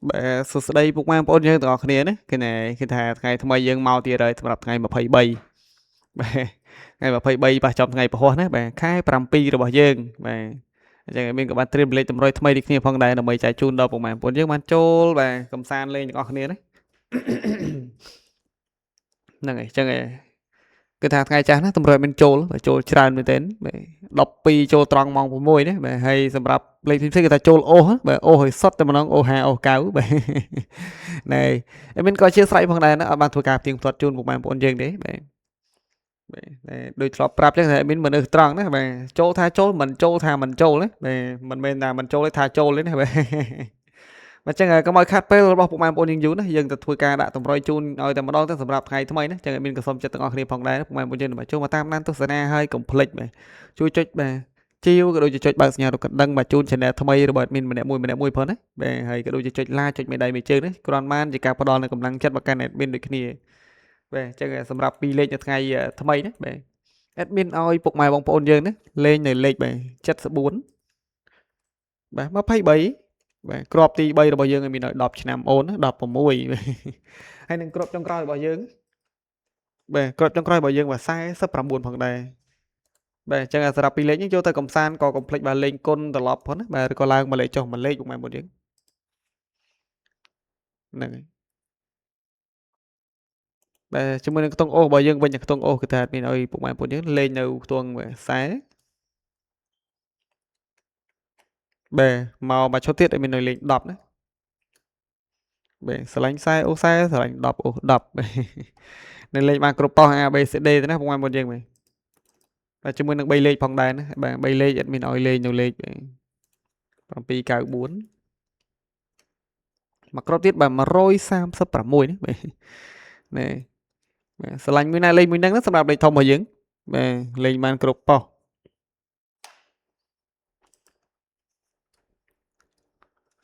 បាទសួស្តីពុកម៉ែបងប្អូនយើងទាំងអស់គ្នាណាគឺណែគឺថាថ្ងៃថ្មីយើងមកទៀតហើយសម្រាប់ថ្ងៃ23បាទថ្ងៃ23ប៉ះចំថ្ងៃពហុណាបាទខែ7របស់យើងបាទអញ្ចឹងមានក៏បានត្រៀមលេខតម្រុយថ្មីដូចគ្នាផងដែរដើម្បីចែកជូនដល់ពុកម៉ែបងប្អូនយើងបានចូលបាទកំសាន្តលេងទាំងអស់គ្នាណាហ្នឹងហើយអញ្ចឹងគឺថាថ្ងៃចាស់ណាតម្រុយមានចូលបាទចូលច្រើនមែនទែនបាទ12ចូលត្រង់ម៉ោង6ណាបាទហើយសម្រាប់លេខផ្សេងៗគឺថាចូលអូសបាទអូសឲ្យសុទ្ធតែម្ដងអូស5អូស9បាទណែហើយមានក៏អធិស្ឋានផងដែរណាអត់បានធ្វើការផ្ទៀងផ្ទាត់ជូនពុកម៉ែបងប្អូនយើងទេបាទបាទដូចធ្លាប់ប្រាប់ចឹងថាមានមនុស្សត្រង់ណាបាទចូលថាចូលមិនចូលថាមិនចូលណាបាទមិនមែនថាមិនចូលទេថាចូលទេណាបាទអញ្ចឹងកុំឲ្យខាត់ពេលរបស់ពុកម៉ែបងប្អូនយើងយូរណាយើងទៅធ្វើការដាក់តម្រុយជូនឲ្យតែម្ដងទៅសម្រាប់ថ្ងៃថ្មីណាអញ្ចឹងមានក៏សូមចិត្តទាំងអស់គ្នាផងដែរពុកម៉ែបងប្អូនយើងបាទចូលមកតាមដានទស្សនាហើយកុំភ្លេចបាទជួយចុចបាទជាវក៏ដូចជាចុចបើកសញ្ញារូបកណ្ដឹងបាទជូន channel ថ្មីរបស់ admin ម្នាក់មួយម្នាក់មួយផងណាបាទហើយក៏ដូចជាចុច like ចុចមេដៃមេជើងនេះគ្រាន់បានជាការផ្ដល់នូវកម្លាំងចិត្តមកកាន់ admin ដូចគ្នាបាទអញ្ចឹងសម្រាប់ពីរលេខនៅថ្ងៃថ្មីណាបាទ admin ឲ្យពុកម៉ែបងប្អូនយើងណាលេងនៅលេខបាទ74បាទ23បាទគ្រាប់ទី3របស់យើងឲ្យមានឲ្យ10ឆ្នាំអូនណា16ហើយនឹងគ្រាប់ចុងក្រោយរបស់យើងបាទគ្រាប់ចុងក្រោយរបស់យើងបាទ49ផងដែរបាទអញ្ចឹងសម្រាប់ពីរលេខនេះយកទៅកំសាន្តក៏កុំភ្លេចបាទលេងគុណត្រឡប់ផងណាបាទឬក៏ឡើងមួយលេខចុះមួយលេខពុកម៉ែបងប្អូនយើងហ្នឹងហើយបាទជាមួយនឹងខ្ទង់អូសរបស់យើងវិញខ្ទង់អូសគឺថាមានឲ្យពុកម៉ែបងប្អូនយើងលេងនៅខ្ទង់40បាទមកមួយឈុតទៀតឲ្យមាននៅលេខ10ណាបាទស្រឡាញ់40អូ40ស្រឡាញ់10អូ10នៅលេខបានគ្រប់ប៉ោះ A B C D ទៅណាពុកម៉ែបងប្អូនយើងបាទបាទជាមួយនឹង3លេខផងដែរណាបាទ3លេខអត់មានឲ្យលេខនៅលេខ794មកគ្រាប់ទៀតបាទ136ណាបាទណែបាទស្រឡាញ់មួយណាលេខមួយហ្នឹងណាសម្រាប់លេខធំរបស់យើងបាទលេខបានគ្រប់ប៉ោះ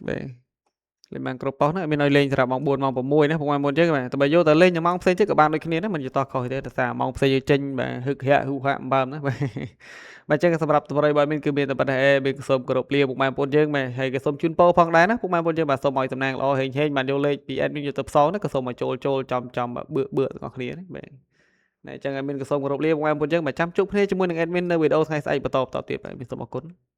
បាទលេងបានគ្រប់ប៉ុស្តិ៍ណាមានឲ្យលេងសម្រាប់ម៉ោង4ម៉ោង6ណាពុកម៉ែមុនយើងបាទតែបើយកតែលេងនៅម៉ោងផ្សេងទៀតក៏បានដូចគ្នាណាមិនយល់តោះខុសទេតែសារម៉ោងផ្សេងយើងចេញបាទហឹកហាក់ហ៊ូហាក់អំបើមណាបាទបាទអញ្ចឹងសម្រាប់តម្រុយបើមានគឺមានតែប៉ុណ្ណេះឯងមានសូមគោរពលាពុកម៉ែបងប្អូនយើងបាទហើយក៏សូមជូនពរផងដែរណាពុកម៉ែបងប្អូនយើងបាទសូមឲ្យតំណាងល្អហេងហេងបានយកលេខពី admin យកទៅផ្សងណាក៏សូមឲ្យចូលចូលចំចំបឿបឿទាំងអស់គ្នាណាបាទណែអញ្ចឹងមានក៏សូមគោរពលាពុកម៉ែបងប្អូនយើងបាទចាំជួបគ្នាជាមួយនឹង admin នៅវីដេអូថ្ងៃស្អែកបន្តបន្តទៀតបាទមានសូមអរគុណ។